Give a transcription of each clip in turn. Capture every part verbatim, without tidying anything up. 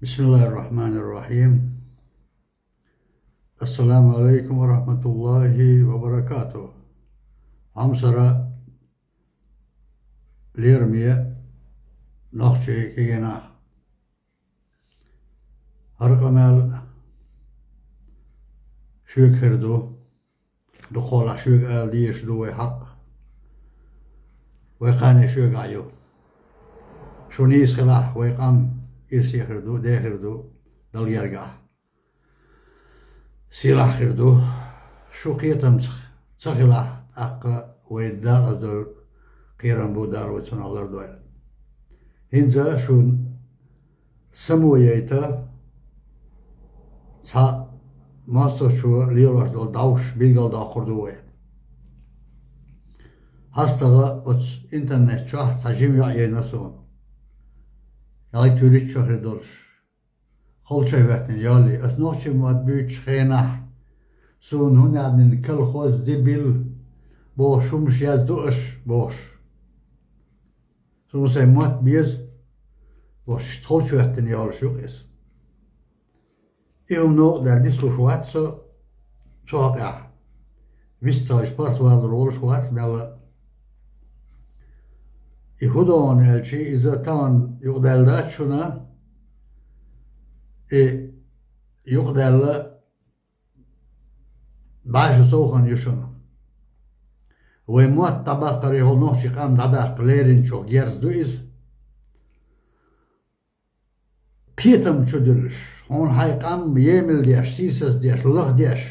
بسم الله الرحمن الرحيم. السلام عليكم ورحمة الله وبركاته. Хьамсара, лераме нохчий кегийнахь. ХӀара къамел шуьга хир ду. Дукхахьолахь шуьга ала дезаш ду вай хьакъ. Вай кхане шуьгахь ю. Шу нийса хилахь, вай къам ирсе хир ду, де хир ду, Далла гергахь. Сийлахь хир ду. Шу кхетамца ца хилахь, тӀаккха вай дакъаздар кхерам бу, Дала вай цунах лардойла. ХӀинца шуна само яйта, цхьа мостагӀчо лелош долу дӀовш билгалдоккхур ду вай. ХьастагӀа оцу интернет чохь цхьа жима йоӀ яйна суна. Ялхиттуьрачу шо хир долуш. Холчахь хӀоьттина йоллий, ас нохчийн мотт буьйцучу хенахь, суна хӀун аьлла, колхоз дебил бохуш хӀумаш яздо аш бохуш. Суна сайн мотт беза бохуш, иштта холчахь хӀоьттина йолуш ю иза. И хӀума новкъа даьлла дицлуш вац со цу хьокъехь. Вист ца хилча, паргӀатвалур волуш вац мелла. И хӀун ду аьлча, иза тахана юкъадаьлла дац шуна, и юкъадаьлла бӀе шо сов хан ю шуна. Вай мотт дӀабаккхаре хӀокху нохчийн къам дӀадаккха леринчух герз ду иза. Кхетам чу дуьллуш, хьуна хьайн къам емал деш, сийсаз деш, лаха деш,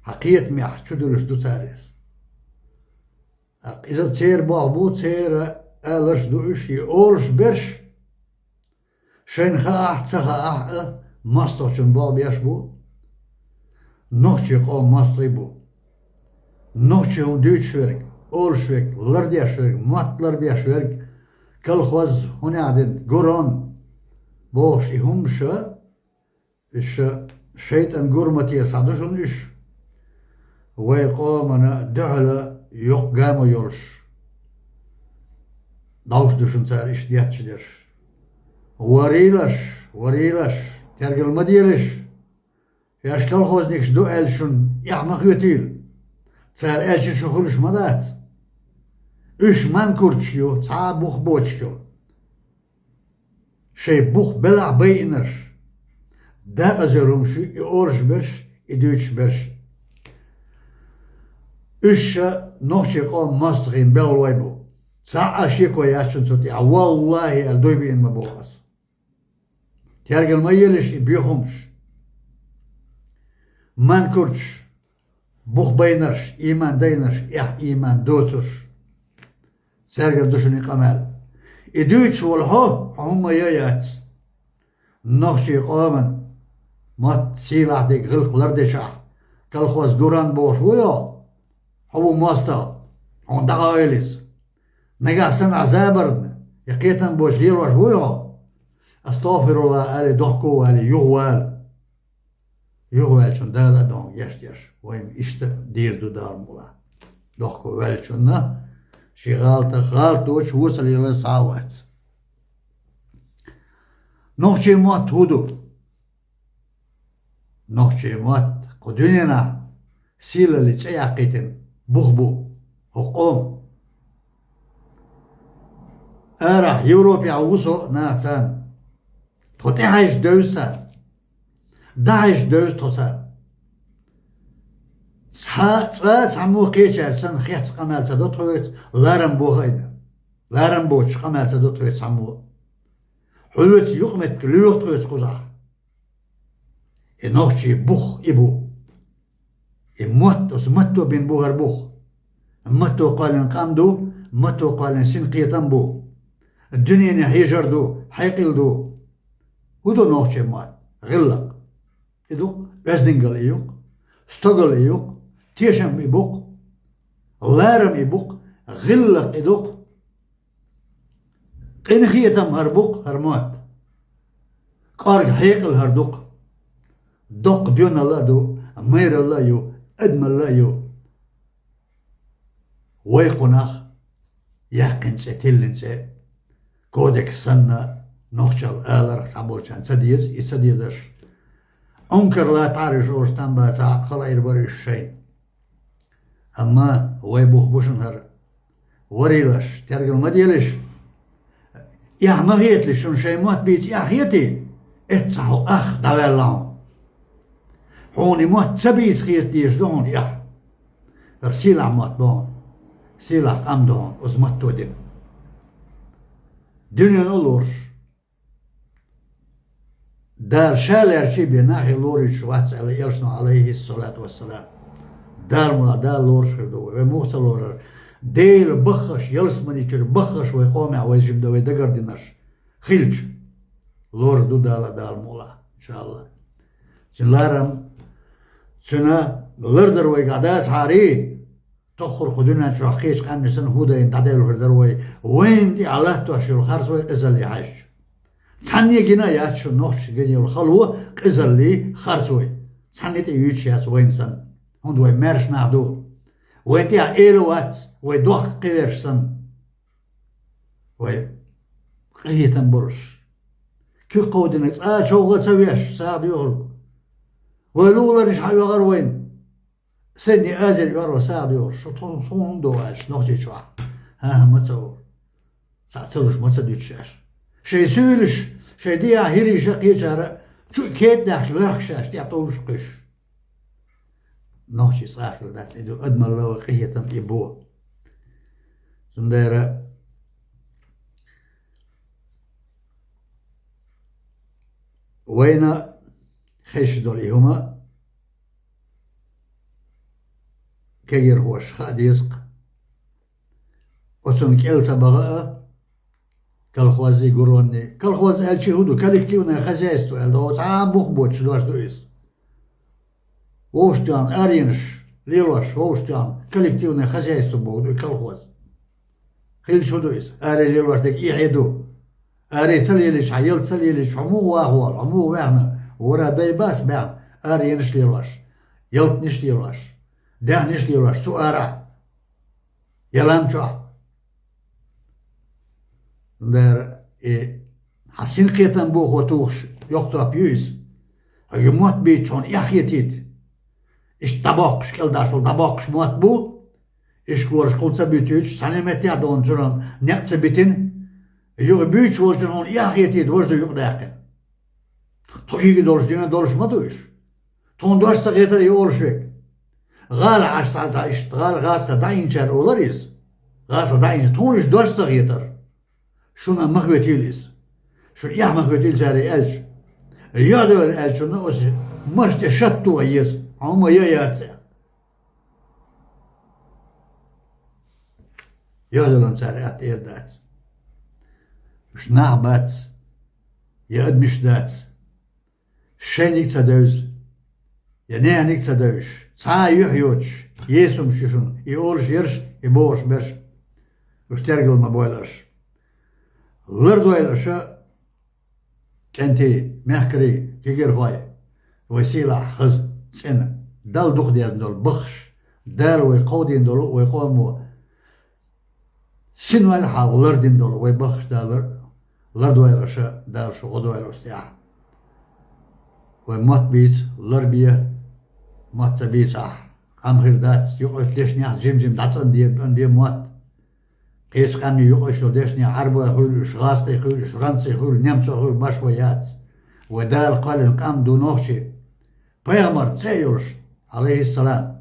хьан кхетамехь чу дуьллуш ду цара иза. ТӀаккха иза церан болх бу, церан аларш ду уьш, и олуш берш, шайна хаахь а, ца хаахь а, мостагӀчун болх беш бу. Нохчийн къоман мостагӀий бу. Нохчийн хӀума дуьйцуш верг, олуш верг, лардеш верг, мотт ларбеш верг, колхоз, хӀун аьлла, гурон бохуш и хӀумаш, уьш шайтӀан гур ма-тера схьа ду шуна уьш. Вай къомана дуьхьала йоккха гамо йолуш, дӀовш ду шуна цара иштта детташ дерш. Варийлаш, варийлаш, тергал ма делаш. Шаьш колхозникаш ду аьлла шуна эхь ма хоьтийла. Цара аьллачу чу хуьлуш ма дац. Уьш манкурташ ю, цхьа а бух боцуш ю. Шайн бух белахь байинарш. Декъаза йолу хӀумаш ю и олуш берш, и дуьйцуш берш. Уьш ша нохчийн къоман мостагӀийн белхалой бу. Цхьа а шеко яц шуна цу тӀехь, валлахӀи аьлла, дуй биъна ма боху ас. Тергал ма елаш и боьха хӀумаш. Манкурташ, бух байнарш, ийман дайнарш, эхь ийман доцурш. Цаьргара ду шуна и къамел. И дуьйцуш волу хьо, хьо хӀумма а яц. Нохчийн къоман мотт, сийлахь дерг, гӀиллакх лардечохь, колхоз, гурон бохуш вуй хьо? Хьо ву мостагӀа, хьуна дӀакъовла иза. Нагахь санна ахь забарна, я кхетам боцуш лелош вуй хьо? АстагӀфируллахӀ алий, дохко валий, юхавала. Юхаваьллачунна Дала а дохко гечдеш. Вайна иштта дийр ду Дала мукъалахь. Дохко ваьллачунна шен гӀалатах гӀалат доцуш вон ца лелар схьа а вац. Нохчийн мотт хӀун ду? Нохчийн мотт кху дуьненахь сийлаллин цӀе яккхийтина бух бу хӀокху къоман. Арахь, Европехь ву со нахаца. Тхо тӀехьаьжча девза царна. ДӀахьаьжча девза тхо царна. Цхьа цкъа а цхьаммо кхечаьрца санна хецна къамел ца до тхоьца, ларам бо хаийна. Ларам боцуш къамел ца до тхоьца цхьаммо. Хьоьца юкъаметтиг лоьху тхоьца кхузахь. И нохчийн бух и бу. И мотт, оцу матто бина бу хӀара бух. Матто кхоьллина къам ду, матто кхоьллина синкхетам бу. Дуьнене хьежар ду, хьекъал ду. ХӀун ду нохчийн мотт? ГӀиллакх. И ду-кх, оьздангалла и ю-кх, стогалла и ю-кх, тешам и бу-кх, ларам и бу-кх, гӀиллакх и ду-кх. Къинхетам хӀара бу-кх, хӀара мотт. КӀорга хьекъал хӀара ду-кх. Доккха доьналла а ду, майралла а ю, адамалла а ю. Вай кхунах яьккхина цӀе, тиллина цӀе, кодекс санна, Нохчалла аларх цхьаболчарна ца деза, и ца дезаш. Ӏункар латтахьара уьш олуш там бацахь а, хала эр бара уьш шайна. Амма вай бух бу шуна хӀара. Варийлаш, тергал ма делаш. Эхь ма хеталаш, шуна шайн мотт бийца эхь хетий? Эцца хьо ах дӀаваьлла хьуна. Хьуна и мотт ца бийца хета дезаш ду хьуна эхь. ХӀара сийлахь мотт бу хьуна. Сийлахь къам ду хьуна, оцу матто дина. Дуьнено лоруш. Дала ша лаьрчий бен нахе лоруьйтуш вац аьлла элчано, Ӏалайхиссалату вассалам. Дала мула Дала лоруш хир ду вай. Вай муха ца лорар? Дела баххаш, ялсамани чуьра баххаш вай къомехь вай жима дан вай дагардинарш хилча, лорур ду Дала, Дала мула, иншааллах. Цуьнан ларам, цуьнан лардар вайгахь дацахьарий, тоххара кху дуьнен чохь кхечу къаьмнийн санна хӀу дайна дӀадаьлла хир дара вай, вайна тӀехь латтош йолу харц вай къизалле хьаьжча. Цхьанне гина а яц шуна нохчашна гина йолу хало, къизаллий, харц вай. Цхьанне тӀе юьйцуш яц вайна санна. ХӀунда вай маьрша нах ду. Вайн тӀехь эла вац, вай дохка кхиверш санна. Вай къинхетам болуш. Куьг кховдина цкъа а човгӀа ца веш, сагӀа доьхург. Вай луларнаш хьан йогӀура вайна? Средней Азера йогӀура вай сагӀа доьхуш, шу тхуна, тхуна хӀунда догӀу аьлча, Нохчийчохь. ХӀан-хӀа, ма ца ву. Цхьаъ ца луш, ма ца дуьтуш аьлла. Шайн суьйлуш, шайн дехьа хӀирийша кхечара чу кедадаьхкаш лоьхкуш аьлла, тӀе тӀуллуш кхуьйсуш. Нохчий цкъа а хилла дац, и ду адамалла вай къинхетам и бо. Цундела вайна хезаш долу и хӀума кегирхоша хаа деза-кх. Оцунна кӀел ца баха а, колхозий, гуронний. Колхоз аьлча хӀун ду? Коллективное хозяйство аьлла, оцу цхьа а бух боцуш дош ду иза. Вовшахтоьхна аренаш лелош, вовшахтоьхна коллективное хозяйство боху ду и колхоз. Хилча хӀун ду иза? Аре лелош дерг эхье ду. Аре ца лелийча, хьан ялта ца лелийча, хьо муха ваха волу, хьо муха ваьхна? Вара дай бац баьхна, аренаш лелош, ялтанаш лелош, даьхнаш лелош, цу арахь. Я лам чохь. Дара и хьан синкхетам бохо тухуш йоккха топ ю иза. Хьоьга мотт бийцича хьуна эхь хетийта. Иштта дӀабоккхуш, кӀел дӀаш волу дӀабоккхуш мотт бу. Ишколаш кхул ца буьтуьйтуш, цхьана меттехь а долу цуьнан некъ ца битина. Юха буьйцуш волчун хьуна эхь хетийта важа ду юкъадаьккхина. Тхо кегий долуш дуьйна долуш ма ду уьш. Тхуна дош ца хетара и олуш верг. ГӀала Ӏаш цхьа дӀа иштта, гӀала гӀазкха дӀаийначара олар иза. ГӀазкха дӀаийнача, тхуна уьш дош ца хетара. Шуна ма хоьтийла иза. Шуна эхь ма хоьтийла цара и аьлча. Йоьдойла аьллачунна оцу маша тӀе шатто еза, хьо ма ян яц цӀе. Йоьдалан цара атта эр дац. Уьш нах бац, я адамаш дац. Шайниг ца девза, я неханиг ца девзаш, цхьа а юьхь йоцуш, есумаш ю шуна, и олуш ерш, и бохуш берш. Уьш тергал ма бойла аша. Лардойла аша, кӀентий, мехкарий, кегирхой, вай сийлахь хаза, цӀена, Далла дукха дезна долу баххаш, Дала вай кховдийна долу вай къомо. Синойла хьан лардина долу вай баххаш Дала лардойла аша, Дала шу гӀо дойла оцу тӀехь. Вай мотт бийца, ларбе, мотт ца бийцахь, къам хир дац, юкъа оцу дешнех жим-жим дӀацӀанде, тӀанбе мотт. Кхечу къаьмнийн юкъа йолу дешнех Ӏарбой хуьлу уьш, гӀазкхий хуьлу уьш, франций хуьлу, немцо хуьлу, башхо яц. Вай Дала кхоьллина къам ду нохчий. Пайхамар цӀе а йолуш, Ӏалайхиссалам.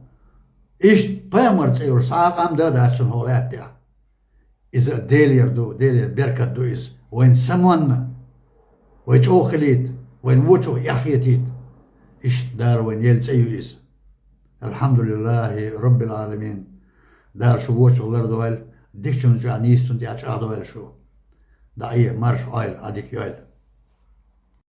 Иштта пайхамар цӀе йолуш, схьа а къам дан а дац шуна хӀокху лаьттахь. Иза а Делера ду, Делера беркат ду иза. Вайна самонна, вай чӀогӀа хилийта, вайна вочух эхь хетийта. Иштта Дала вайна елла цӀе ю иза. Алхьамдулиллахи Роббил Ӏаламин. Дала шу вочух лардойла, дикачунна чӀогӀа нийсачунна тӀехь чӀагӀдойла шу. ДӀаӀе, марша Ӏойла, Ӏа дика йойла.